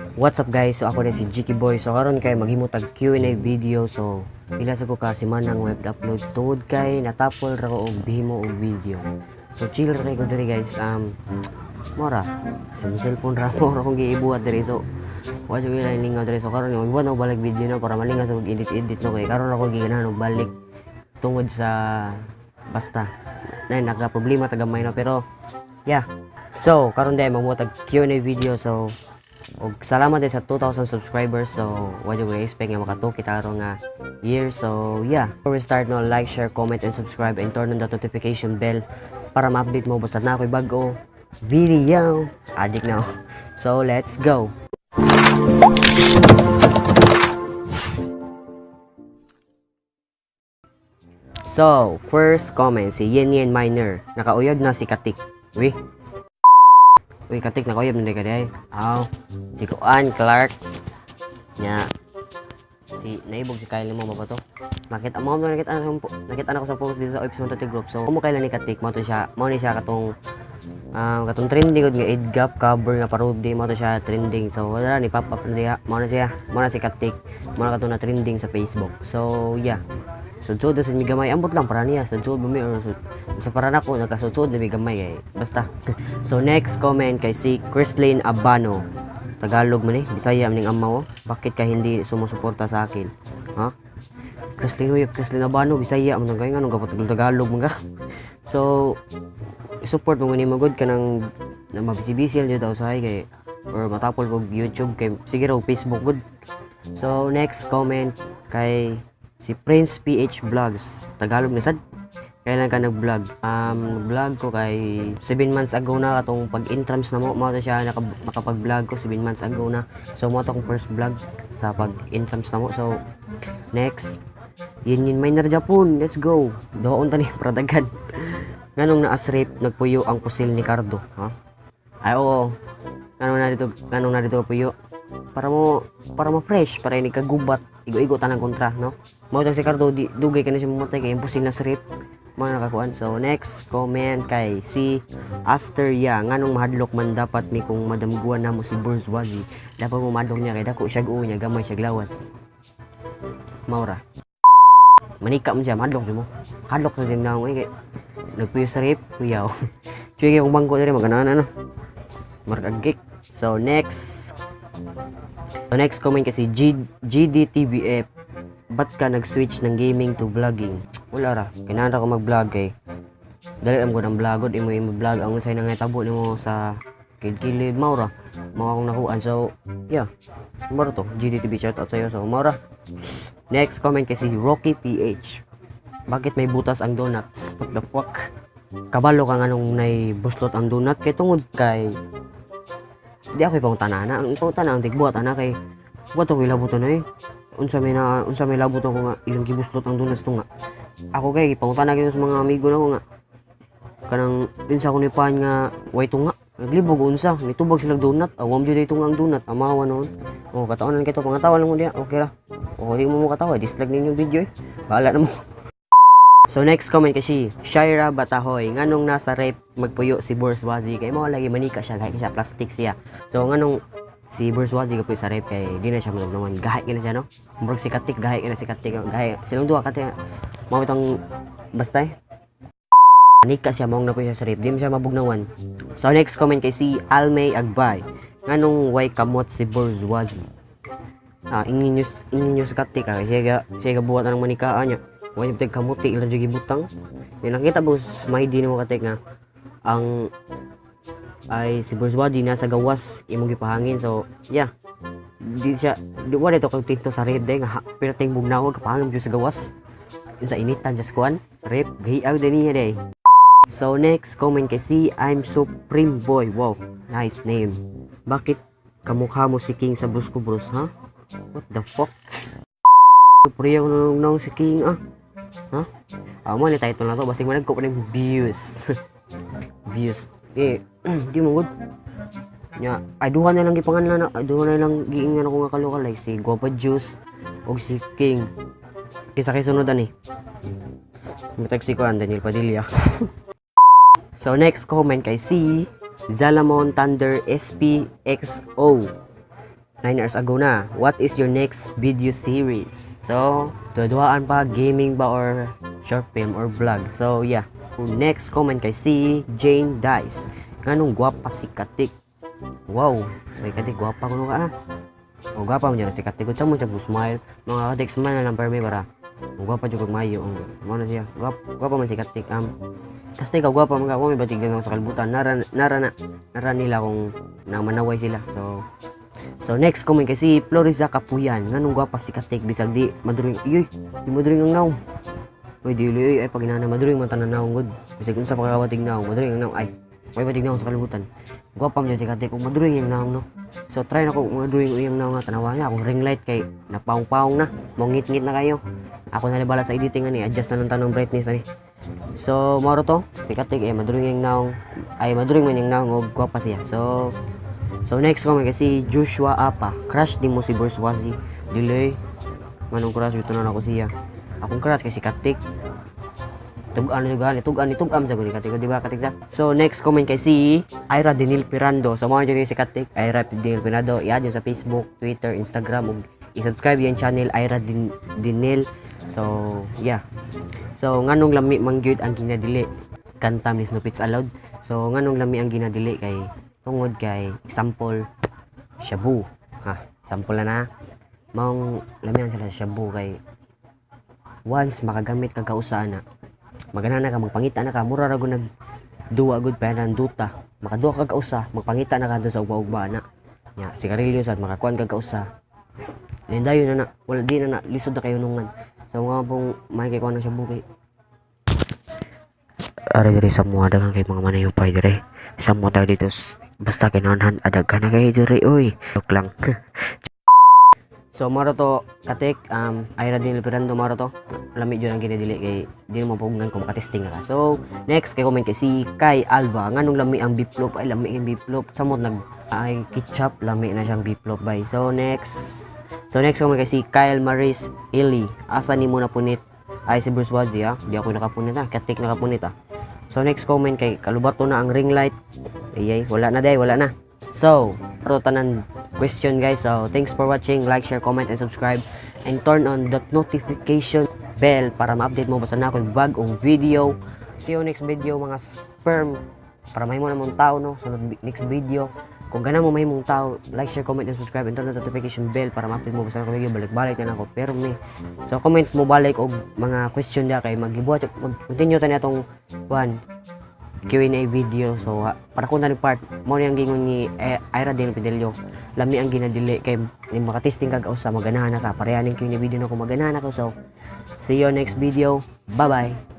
What's up, guys? So ako na si Jiki Boy. So karon kay maghimo tag Q&A video. So pila sa ko ka semana nga web upload tungod kay natapol ra ko og bihimo og video. So chill ra kay ko diri, guys. Mora sa mo cellphone ra mo ra kong giibuhat diri. So wa jud ila lingaw diri. So karon magbuhat na ko balik video na para malingaw sa edit edit no, kay karon ako giganahan og balik tungod sa basta na naka problema ta gamay no, pero yeah. So karon dai magbuhat tag Q&A video. So og salamat din sa 2,000 subscribers. So, wa jud ko expect nga maka-2K kita karon nga year. So, yeah. Before we start no, like, share, comment, and subscribe and turn on the notification bell para ma-update mo basta na ako'y bago video. Addict na. So, let's go. So, first comment, si Yen Yen Minor. Nakauyab na si Katik. Uy. Uy, Katik, nakauyab na ka diay. Aw. Si Kuan, Clark. Nya. Si, naibog si Kyle mo ba to? Nakita mo, nakita na ko sa post dito sa Ops 130 group. So, kung kailan ni Katik, mo to siya, mo ni siya katong katong trending gud nga Edgap cover nga parody mo to siya trending. So wala ni pop up na diha, mo na siya, mo na si Katik, mo na katong na trending sa Facebook. So yeah. Sudsud sa mi gamay, ambot lang para niya sudsud ba mi or sa para nako nagkasudsud na mi gamay kay basta. So next comment kay si Chrislyn Abano. Tagalog man eh, Bisaya man ning amaw. Bakit ka hindi sumusuporta sa akin? Ha? Chrislyn, huy, Chrislyn Abano, Bisaya man kay nganong kapatid Tagalog man ka. So support mo ni mo good kanang na mabisi-bisi lang daw usahay kay or matapol kog YouTube kay sige raw Facebook good. So next comment kay si Prince PH Vlogs. Tagalog na sad. Kailan ka nag-vlog? Vlog ko kay 7 months ago na katong pag-intrams na mo. Mao to siya makapag-vlog ko 7 months ago na. So mao to akong first vlog sa pag-intrams na mo. So next, Yin Yin Minor Japon. Let's go. Doon ta ni pradagan. Nganong naasrip nagpuyo ang pusil ni Cardo, ha? Ay oo. Nganong na dito puyo? Para mo fresh, para ini kagubat, igo-igo tanang kontra, no? Mao si Cardo di dugay kani siya mamatay kay imposible na srip mga nakakuan. So next comment kay si Aster Ya, nganong mahadlok man dapat mi kung madamguan namo si Bourgeoisie. Dapat mo madlok niya kay dako siya guo niya, gamay siya glawas. Maura. Manika mo siya, mahadlok mo. Hadlok sa din na kay nagpuyo sa rip, kuyaw. Chuy kay kung bangko diri maganahan ano. Maragik. So next comment kasi GDTBF. Ba't ka nag-switch ng gaming to vlogging? Wala ra. Kinahanglan ko mag-vlog kay dali am ko ng vlog imo imo vlog ang unsay nangitabo nimo sa kilid mao ra. Mao akong nakuan. So, yeah. Mao to. GDTB, shout out sa'yo. So, mao ra. Next comment kasi Rocky PH. Bakit may butas ang donut? What the fuck? Kabalo ka nganong nay buslot ang donut kay tungod kay di ako ipangutana na. Ang pangutana ang tigbuhat ana kay what ako ilabot na eh. Unsa may labot ako nga ilang gibuslot ang donuts to nga. Ako kay gipangutana gyud sa mga amigo nako nga kanang unsa ko ni pan nga way tunga. Naglibog unsa, nitubag sila donut. Awam jud nga ang donut, amawa noon. Oh, kataonan kay to pangatawa lang mo diya. Okay ra. O di mo mo katawa, dislike ninyo video eh. Bahala na mo. So next comment kasi Shaira Batahoy, nganong nasa rep magpuyo si Bourgeoisie kay mo lagi manika siya kahit siya plastic siya. So nganong si Bourgeoisie kapuyo sa rep kay di na siya manugnawan, gahi na siya no. Murag si Katik, gahi na si Katik, gahi silang duha kati mao itong basta eh. Manika siya maong napuyo siya sa rep, di mo siya mabugnawan. So next comment kay si Almay Agbay, nganong way kamot si Bourgeoisie? Ah, ingin nyo sa Katik ah, siya ga buhat ang manikaan niya. Wa niya kamuti ila jud gibutang. Di nakita boss may di mo Katik nga ang ay si Bourgeoisie nasa gawas imong gipahangin. So yeah. Di siya di wa dito kag tinto sa rep day nga perting bugnawag kapahangin jud sa gawas. Unsa initan just kuan rep gahiag din niya day. So next comment kay si I'm Supreme Boy. Wow, nice name. Bakit kamukha mo si King sa Brusko Bros, ha? What the fuck? Priya ko nang si King ah. Ha? Ah, mo ni title na to basig managko pa ng views. Views. Eh, di mo good. Nya, ay duha na lang gipanganlan na, ay, duha na lang giingan ako nga kalukalay si Guava Juice ug si King. Kaysa kay sunod ani. Matag si Kuan Daniel Padilla. So next comment kay si Zalamon Thunder SPXO. 9 hours ago na. What is your next video series? So, duwa-duwaan pa, gaming ba or short film or vlog. So, yeah. Next comment kay si Jane Dice. Nganong gwapa si Katik? Wow, may Katik, gwapa kuno ka ah. O gwapa mo dyan si Katik. Kung mo siya smile, mga Katik, smile na lang permi para. O gwapa jud kag mayo. O, mao na siya. Gwapa, gwapa man si Katik. Kasi ikaw gwapa man ka, wa may batig sa kalibutan. Nara, nara na, nara nila kung nang manaway sila. So next comment kay si Floriza Kapuyan. Nganong gwapa si Katik bisag di maduring, uy, di maduring ang naong. Uy, di uy, ay pag inana maduring man tanan naong gud. Bisag unsa pa kawatig naong, maduring ang naong, ay. May batig naong sa kalibutan. Gwapa man jud si Katik kung maduring yung naong, no. So try na ko maduring iyang naong nga tanawa niya akong ring light kay napaong-paong na, mongit-ngit na kayo. Ako na bala sa editing ani, adjust na lang tanong brightness ani. So moro to, si Katik ay maduring yung naong, ay maduring man yung naong ug gwapa siya. So next comment kay si Joshua Apa. Crush di mo si Bourgeoisie? Dili. Nganong crush ito na ako siya? Akong crush kay si Katik. Tugan tugan tugan tugam sa guni Katik, di ba Katik sa? So next comment kay si Ira Denil Pirando. So mo jud si Katik, Ira Denil Pirando. I-add yun sa Facebook, Twitter, Instagram ug i-subscribe yung channel Ira Dinil. So yeah. So nganong lami man gyud ang ginadili? Kanta ni Snoopits Aloud. So nganong lami ang ginadili kay tungod kay example shabu. Ha, sample na na. Maong lamian sila sa shabu kay once makagamit ka kausa na, magana na ka magpangita na ka, mura ra gud nag duwa gud pa ng duta. Makaduwa ka kausa, magpangita na ka doon sa ugba-ugba na. Nya, sigarilyo sad makakuan ka kausa. Then dayon na na, wala di na na lisod na kayo nungan. So nga pong may kay kuan na shabu kay Are diri sa mga daghang kay mga manayupay dire. Sa mga tao dito basta kay nanhan adag ka na kayo dire oy. Joke lang. So maro to Katik, Ira din Pirando, maro to. Lami jud ang ginadili kay di mo pugnan kung makatesting na ka. So next kay comment kay si Kai Alba. Nganong lami ang beef loaf? Ay, lami ang beef loaf. Samot nag ay ketchup, lami na siyang beef loaf bay. So next comment kay si Kyle Maris Ili. Asa nimo napunit? Ay, si Bruce Wadzi ah. Di ako nakapunit ah. Katik nakapunit ah. So next comment kay kalubato na ang ring light. Ay, ay wala na day, wala na. So, pero tanan question guys. So thanks for watching. Like, share, comment and subscribe and turn on that notification bell para ma-update mo basta na ako'y bagong video. See you next video, mga sperm, para mahimo na mong tao no sa next video. Kung gana mo mahimong tao, like, share, comment and subscribe and turn on the notification bell para ma-update mo basta na ako video, balik-balik na ako pero me. So comment mo balik og mga question dia kay maggibuhat, mag-continue ta na atong one Q&A video. So ha, para kung na part mo ni ang gingon ni Ira Del Fidelio, lami ang ginadili kay ni makatesting kag usa maganahan na ka. Pareha ning Q&A video na kung maganahan na ka. So see you next video. Bye bye.